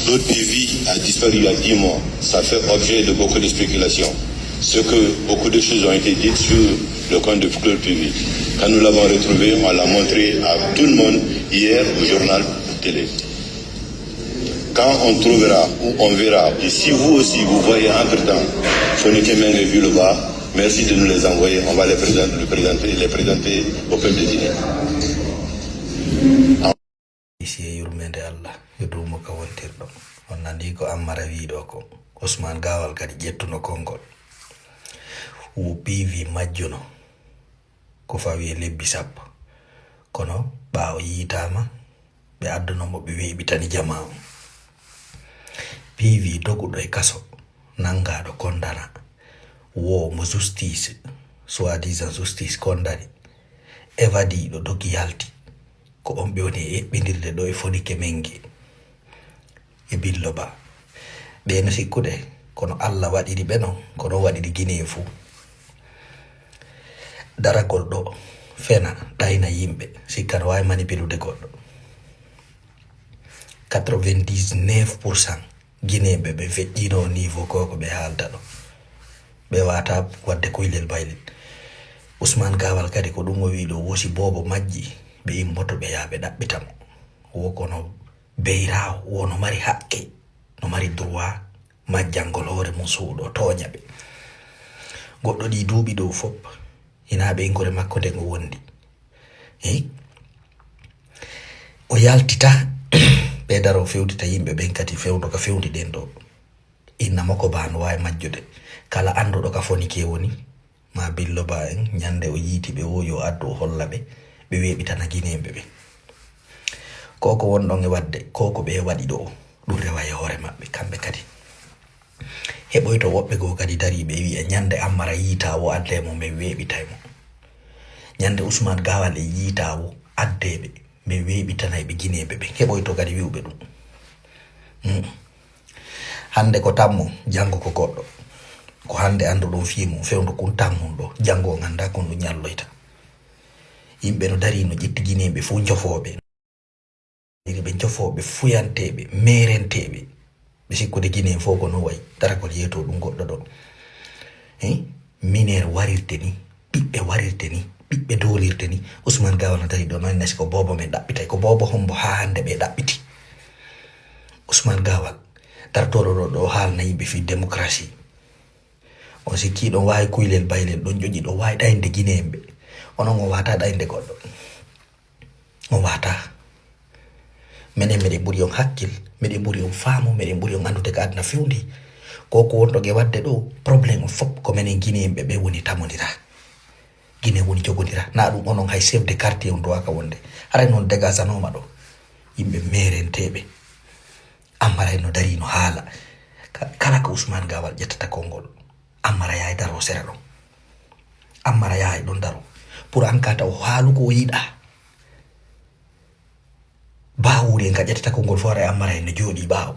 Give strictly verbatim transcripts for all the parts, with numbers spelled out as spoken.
Claude Pivy a disparu il y a dix mois. Ça fait objet de beaucoup de spéculations. Ce que beaucoup de choses ont été dites sur le compte de Claude Pivy. Quand nous l'avons retrouvé, on l'a montré à tout le monde hier au journal télé. Quand on trouvera ou on verra, et si vous aussi vous voyez entre-temps Fonikemeng et Biloba, merci de nous les envoyer. On va les présenter, les présenter, les présenter au peuple de Guinée. Isi e yurmeende Allah yo duumo ka wontirɗo. On nandi ko Ammara wiiɗo ko Usman Gawal kadi ƴettuno konngol. Wo P V majjuno ko fawi e lebbi sappo. Kono ɓaawo yiitaama, ɓe adduno mo ɓe weeɓitani jamaa on. P V doguɗo e kaso, nanngaɗo kondana, wo mo justice, soi-disant justice kondani, évadiiɗo dogi yalti. Ko on ɓe woni e eɓɓindirde ɗo e Fonikemenge e Biloba. Ɓe no sikkude kono Allah waɗiri ɓe non, kono waɗiri Guinée fuu. Daragol ɗo fena ɗayna yimɓe, sikka no waawi manipuleede goɗɗo. Quatre-vingt-dix-neuf pour cent Guinéen ɓe ɓe feƴƴiino o niveau ko ko ɓe haalta ɗo. Ɓe wata waɗde kuylel baylel. Usman Gawal kadi ko ɗum o wii ɗo, wosi boobo majji, ɓe immoto ɓe yaa ɓe ɗaɓɓita mo. Wo kono beyraawo, wo no mari haqqe, no mari droit majjangol hoore mum suuɗo tooña ɓe. Goɗɗo ɗi duuɓi ɗo fof, ina ɓeyngore makko nden o wondi. Eyi. O yaltita, ɓe daro fewtita yimɓe ɓen kadi fewndo ka fewndi ɗen ɗo. Inna mo ko baa no waawi majjude. Kala annduɗo ka Fonikee woni, ma Biloba en, ñande o yiiti ɓe wo yo addu o holla ɓe, ɓe weeɓitana Gineeɓe ɓen. Ko ko wonɗon e waɗde, ko ko ɓe waɗi ɗo, ɗum rewa e hoore maɓɓe, kamɓe kadi. Heɓoyto woɓɓe goo kadi dariiɓe e wi'a, ñande Ammara yiita wo addee mo, men weeɓitay mo. Ñande Usman Gawal e yiita wo addee ɓe, men weeɓitanay ɓe Gineeɓe ɓen. Heɓoyto kadi wi'uɓe ɗum. Hmm. Hannde ko tammo, janngo ko goɗɗo. Ko hannde annduɗon fii mum, fewndo kun tammun ɗo, janngo on anndaa kon ɗum ñalloyta. Yimɓe no darii no ƴetti Gineeɓe fow njofooɓe. Iri ɓe njofooɓe, fuyanteeɓe, meerenteeɓe. Ɓe sikkude Guinée fow ko no wayi. Daragol yeeto ɗum goɗɗo ɗo. Hein? Mineer warirte ni, ɓiɓɓe warirte ni, ɓiɓɓe doolirte ni. Usman Gawal no darii ɗo, no nasi ko boobo men ɗaɓɓitay. Ko boobo hombo haa hannde ɓe ɗaɓɓiti? Usman Gawal, dartooɗo ɗo, ɗo haalna yimɓe fii démocratie. On sikki ɗon waawi kuylel baylel, ɗon ƴoƴi, ɗon waawi ɗaynde Guinéen ɓe. Onon on waata ɗaynde goɗɗo. On waata. Menen meɗen ɓuri on hakkil, meɗen ɓuri on faamu, meɗen ɓuri on anndude ko aduna fewndi. Ko ko wonɗon e waɗde ɗo, problème on fof ko menen Guinéen ɓe, ɓe woni tamondira. Guinée woni jogondira. Na ɗum onon hay chef de quartier on duwaaka wonde. Haray noon dégageanooma ɗo. Yimɓe meerenteeɓe. Ammara en no darii no haala. Ka-, kala ko Usman Gawal ƴettata konngol. Ammara yaay daro sera ɗon. Ammara yaay ɗon daro. Pour an ka taw haalu ko o yiɗa. Baawuuri en ka ƴettata konngol fof, haray Ammara en no jooɗii ɓaawo.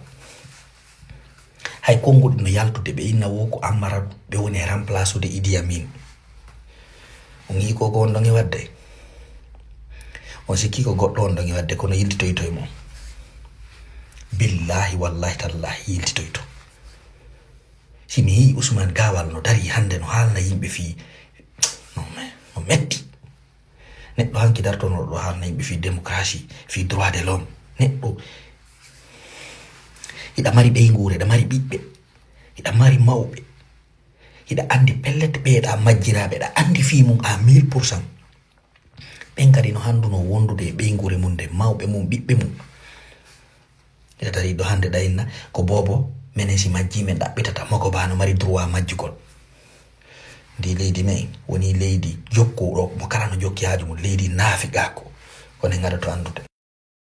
Hay konnguɗi no yaltude, ɓe inna wo ko Ammara ɓe woni e remplace ude Idi Amin. On yii ko ko wonɗon e waɗde? On sikki ko goɗɗo wonɗon e waɗde, kono yiltitoyto e mum. Billaahi, wallaahi, tallaahi, yiltitoyto. Si mi yii Usman Gawal no darii hannde no haalna yimɓe fii, no me-, no metti. Neɗɗo hanki dartono ɗo haalna yimɓe fii démocratie, fii droit de l'homme. Neɗɗo, hiɗa mari ɓeynguure, hiɗa mari ɓiɓɓe, hiɗa mari mawɓe, hiɗa anndi pellet ɓeeɗa majjiraaɓe, hiɗa anndi fii mum à mille pour cent. Ɓen kadi no hannduno wondude e ɓeynguure mum nden, mawɓe mum, ɓiɓɓe mum. Hiɗa darii ɗo hannde ɗa inna, ko boobo, menen si majjii men ɗaɓɓitata, mo ko baa no mari droit majjugol. Ndi leydi men woni leydi jokkuɗo, mo kala no jokki haaju mum, leydi naafiqaaku. Kono en ngaɗoto anndude.